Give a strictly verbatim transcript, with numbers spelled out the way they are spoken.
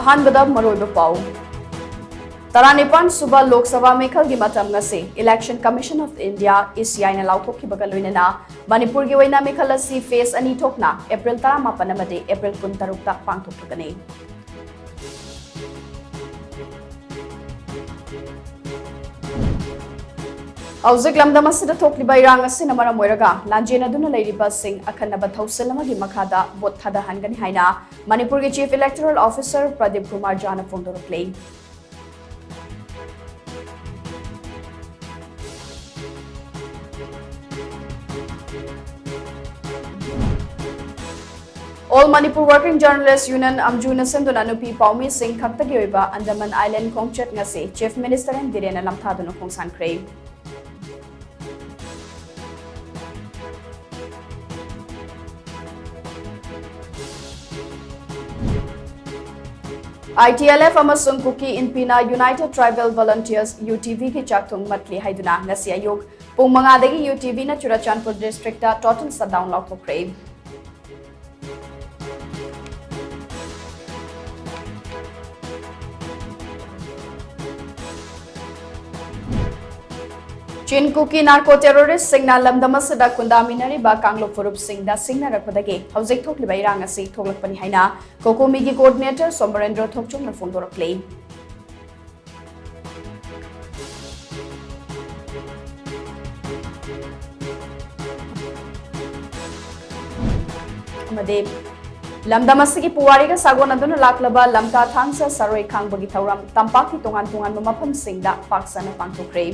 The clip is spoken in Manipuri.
ꯑꯍꯥꯟꯕꯗ ꯃꯔꯨꯑꯣꯏꯕ ꯄꯥꯎ꯫ ꯇꯔꯥꯅꯤꯄꯥꯟ ꯁꯨꯕ ꯂꯣꯛ ꯁꯚꯥ ꯃꯤꯈꯜꯒꯤ ꯃꯇꯝ ꯉꯁꯤ Election Commission of India, E C I ꯅ ꯂꯥꯎꯊꯣꯛꯈꯤꯕꯒ ꯂꯣꯏꯅꯅ ꯃꯅꯤꯄꯨꯔꯒꯤ ꯑꯣꯏꯅ ꯃꯤꯈꯜ ꯑꯁꯤ phase ꯑꯅꯤ ꯊꯣꯛꯅ April ꯇꯔꯥꯃꯥꯄꯟ ꯑꯃꯗꯤ April ꯀꯨꯟꯇꯔꯨꯛꯇ ꯄꯥꯡꯊꯣꯛꯂꯒꯅꯤ꯫ ꯍꯧꯖꯤꯛ ꯂꯝꯗꯝ ꯑꯁꯤꯗ ꯊꯣꯛꯂꯤꯕ ꯏꯔꯥꯡ ꯑꯁꯤꯅ ꯃꯔꯝ ꯑꯣꯏꯔꯒ ꯂꯥꯟꯖꯦꯟꯅꯗꯨꯅ ꯂꯩꯔꯤꯕꯁꯤꯡ ꯑꯈꯟꯅꯕ ꯊꯧꯁꯤꯜ ꯑꯃꯒꯤ ꯃꯈꯥꯗ ꯚꯣꯠ ꯊꯥꯗꯍꯟꯒꯅꯤ ꯍꯥꯏꯅ ꯃꯅꯤꯄꯨꯔꯒꯤ Chief Electoral Officer Pradeep Kumar ꯖꯥꯅ ꯐꯣꯡꯗꯣꯔꯛꯂꯤ꯫ All Manipur Working Journalist Union, ꯑꯝꯖꯨꯅ ꯁꯤꯟꯗꯨꯅ ꯅꯨꯄꯤ ꯄꯥꯎꯃꯤꯁꯤꯡ ꯈꯛꯇꯒꯤ ꯑꯣꯏꯕ ꯑꯟꯗꯃꯥꯟ Island ꯈꯣꯡꯆꯠ ꯉꯁꯤ Chief Minister ꯑꯦꯟ ꯕꯤꯔꯦꯟꯅ ꯂꯝꯊꯥꯗꯨꯅ ꯈꯣꯡꯁꯥꯟꯈ꯭ꯔꯦ꯫ I T L F ꯑꯃꯁꯨꯡ ꯀꯨꯀꯤ ꯏꯟꯄꯤꯅ United Tribal Volunteers, U T V ꯒꯤ ꯆꯥꯛꯊꯨꯡ ꯃꯠꯂꯤ ꯍꯥꯏꯗꯨꯅ ꯉꯁꯤ ꯑꯌꯨꯛ ꯄꯨꯡ ꯃꯉꯥꯗꯒꯤ U T V ꯅ ꯆꯨꯔꯆꯥꯟꯄꯨꯔ district ꯇ total shutdown ꯂꯥꯎꯊꯣꯛꯈ꯭ꯔꯦ꯫ ꯆꯤꯟ ꯀꯨꯀꯤ narco terrorist ꯁꯤꯡꯅ ꯂꯝꯗꯝ ꯑꯁꯤꯗ ꯈꯨꯟꯗꯥꯃꯤꯟꯅꯔꯤꯕ ꯀꯥꯡꯂꯨꯞ ꯐꯨꯔꯨꯞꯁꯤꯡꯗ ꯁꯤꯡꯅꯔꯛꯄꯗꯒꯤ ꯍꯧꯖꯤꯛ ꯊꯣꯛꯂꯤꯕ ꯏꯔꯥꯡ ꯑꯁꯤ ꯊꯣꯛꯂꯛꯄꯅꯤ ꯍꯥꯏꯅ ꯀꯣꯀꯣꯃꯤꯒꯤ coordinator ꯁꯣꯃꯔꯦꯟꯗ꯭ꯔ ꯊꯣꯛꯆꯣꯝꯅ ꯐꯣꯡꯗꯣꯔꯛꯂꯤ꯫ ꯑꯃꯗꯤ ꯂꯝꯗꯝ ꯑꯁꯤꯒꯤ ꯄꯨꯋꯥꯔꯤꯒ ꯁꯥꯒꯣꯟꯅꯗꯨꯅ ꯂꯥꯛꯂꯕ ꯂꯝꯇꯥ ꯊꯥꯡꯖ ꯁꯔꯣꯏ ꯈꯥꯡꯕꯒꯤ ꯊꯧꯔꯝ ꯇꯝꯄꯥꯛꯀꯤ ꯇꯣꯉꯥꯟ ꯇꯣꯉꯥꯟꯕ ꯃꯐꯝꯁꯤꯡꯗ ꯄꯥꯛ ꯁꯟꯅ ꯄꯥꯡꯊꯣꯛꯈ꯭ꯔꯦ꯫